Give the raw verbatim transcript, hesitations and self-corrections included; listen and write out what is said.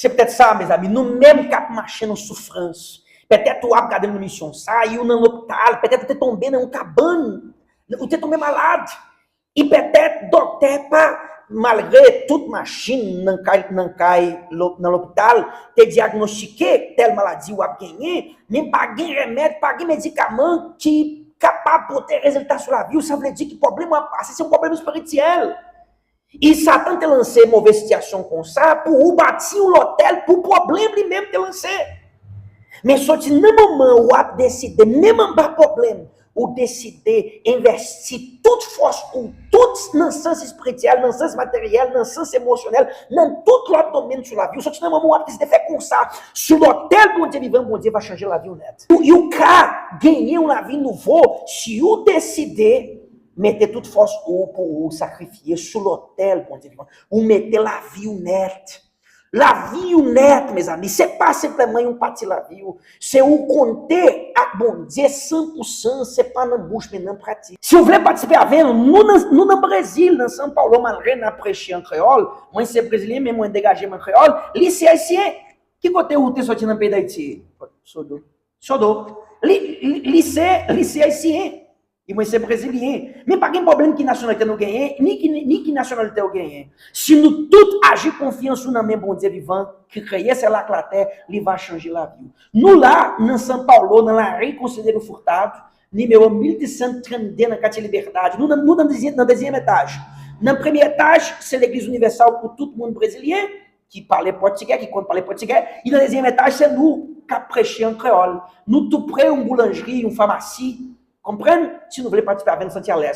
Se petèt sa, mezanmi, nou menm k ap mache nan soufrans. Petèt ou ap gade m nan emisyon sa, e ou nan lopital, petèt ou te tonbe nan yon kabann, ou te tonbe malad. E petèt doktè pa, malgre tout machin nan kay, nan kay, lo- nan lopital, te dyagnostike tèl maladi w ap genyen, men pa gen remèd, pa gen medikaman ki kapab pote rezilta sou lavi w. Sa vle di ki pwoblèm w ap pase, se yon pwoblèm espirityèl. E Satan te lanse move sitiyasyon konsa pou ou bati yon lotèl pou pwoblèm li menm te lanse. Men soti nan moman ou ap deside, menm anba pwoblèm, ou deside envèsti tout fòs ou, tout nan sans espirityèl, nan sans materyèl, nan sans emosyonèl, nan tout lòt domèn sou lavi w. Soti nan moman ou ap deside fè konsa, sou lotèl Bondye vivan, Bondye va chanje lavi w nèt. Ou, ou ka genyen yon lavi nouvo si ou deside mete tout fòs ou pou ou sakrifye sou lotèl Bondye vivan. Ou mete lavi w nèt. Lavi w nèt, mezanmi, se pa senpleman yon pati lavi w. Se ou konekte ak Bondye san pou san, se pa nan bouch, men nan pratik. Si w vle patisipe avè n, nou nan, nou nan Brezil, nan São Paulo, malgre n ap preche an kreyòl. Mwen se brezilyen, men mwen degaje m an kreyòl. Li se ayisyen. Ki kote ou te soti nan peyi Dayiti? Sodo. Sodo. Li, li, li se, li se ayisyen. E mwen se brezilyen. Men pa gen pwoblèm ki nasyonalite nou genyen, ni ki, ni ki nasyonalite ou genyen. Si nou tout aji konfyans nou nan men Bondye vivan, ki kreye syèl ak latè, li va chanje lavi w. Nou la, nan São Paulo, nan lari Conselheiro Furtado, nimewo mil desan trannde nan katye Liberdade. Nou nan, nou nan dezyèm, nan dezyèm etaj. Nan premye etaj, se legliz inivèsal pou tout moun brezilyen ki pale pòtigè, ki konn pale pòtigè. E nan dezyèm etaj, se nou k ap preche an kreyòl. Nou tou pre yon boulanjri, yon famasi. Konprann? Si nou vle patisipe avè n, santi alèz.